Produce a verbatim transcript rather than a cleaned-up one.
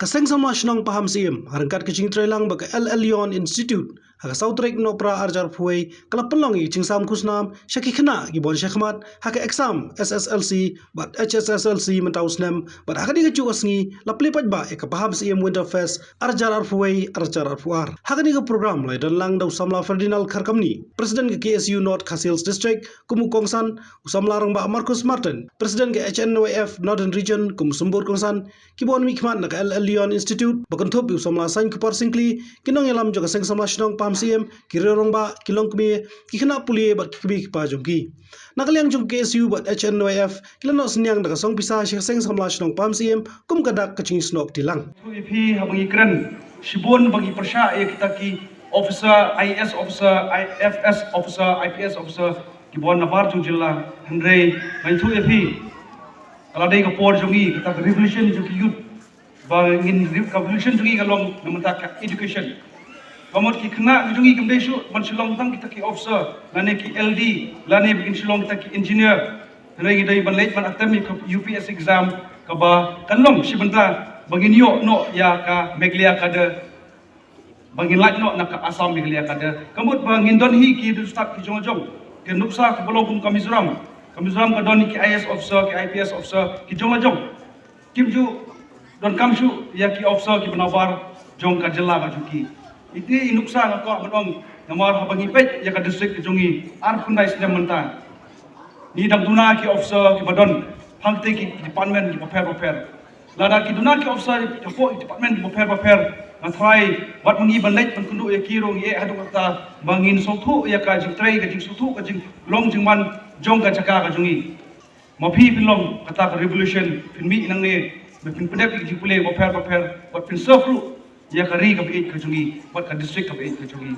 Seng Samla Shnong Pahamsyiem, ha ryngkat ka jingtrei lang bad ka L L Lyon Institute, ha ka saw tarik Nohprah arhajar arphew wei, ka la pynlong ïa ka jingsam khusnam sha ki khynnah kiba wan shakhmat ha ka exam S S L C bad H S S L C mynta u snem, bad ha kane kajuh ka sngi la plie paidbah ïa ka Pahamsyiem Winter Fest arhajar arphew wei arhajar arphew ar. Ha kane ka program la ïadon lang da u samla Ferdinand Kharkamni, President ka K S U North Khasi Hills District, kum u kongsan, u samla rangbah Marcus Martin, President ka H N Y F Northern Region, kum u symbud kongsan, kiba wan mihkhmat na ka L L Lyon Institute, ba kynthup ïa u samla Sainkupar Syngkli, ki nongïalam jong ka Seng Samla Shnong Pahamsyiem, ki riew rangbah, ki longkmie, ki khynnah pule bad ki kmie ki kpa jong ki. Na ka liang jong K S U bad H N Y F, ki la noh synñiang da ka song pisa sha ka Seng Samla Shnong Pahamsyiem kum ka dak ka jingsnoh kti lang. Ïa phi, haba ngi kren shibun ba ngi pyrshah ïa kita ki officer, I A S officer, I F S officer, I P S officer, kiba wan nabar jong jylla, hynrei nga ïathuh ïa phi, ka la dei ka por jong ngi, kata ka revolution jong ki youth, ba ngin re-, ka revolution jong ngi ka long na bynta ka education. Ka mut ki khynnah jong ngi kim dei shuh ban shu long tang kita ki officer, lane ki L D, lane ba kin shu long kita ki engineer. Hynrei ngi dei ban leit ban attempt ïa ka U P S C exam, kaba kan long shi bynta ba ngin ïoh noh ïa ka Meghalaya cadre, ba ngin lait noh na ka Assam Meghalaya cadre. Ka mut ba ngin don hi ki riewstad ki jong la jong. Ka nuksa kaba long kum ka Mizoram. Ka Mizoram ka don hi ki I A S officer, ki I P S officer ki jong la jong. Kim ju donkam shuh ïa ki officer kiba nabar jong ka jylla ka jong ki. Ite i nuksa nga kwah ban ong, namar haba ngi peit ïa ka district ka jong ngi, arphew khyndai snem mynta, ngi dang duna ki officer kiba don hangtei ki department kiba pher bapher. Lada ki duna ki officer hapoh ki department kiba pher bapher, nga tharai wat ma ngi ban leit ban kynduh ïa ki ruh, ngi eh haduh katta ba ngin sngewthuh ïa ka jingtrei, ka jingsngewthuh, ka jinglong jingman jong ka jaka ka jong ngi. Ma phi phin long kata ka revolution, phin mih nangne, ba phin pyndep ïa ka jingpule bapher bapher, bad phin serve ruh ïa ka ri kaba ïeit ka jong ngi, bad ka district kaba ïeit ka jong ngi.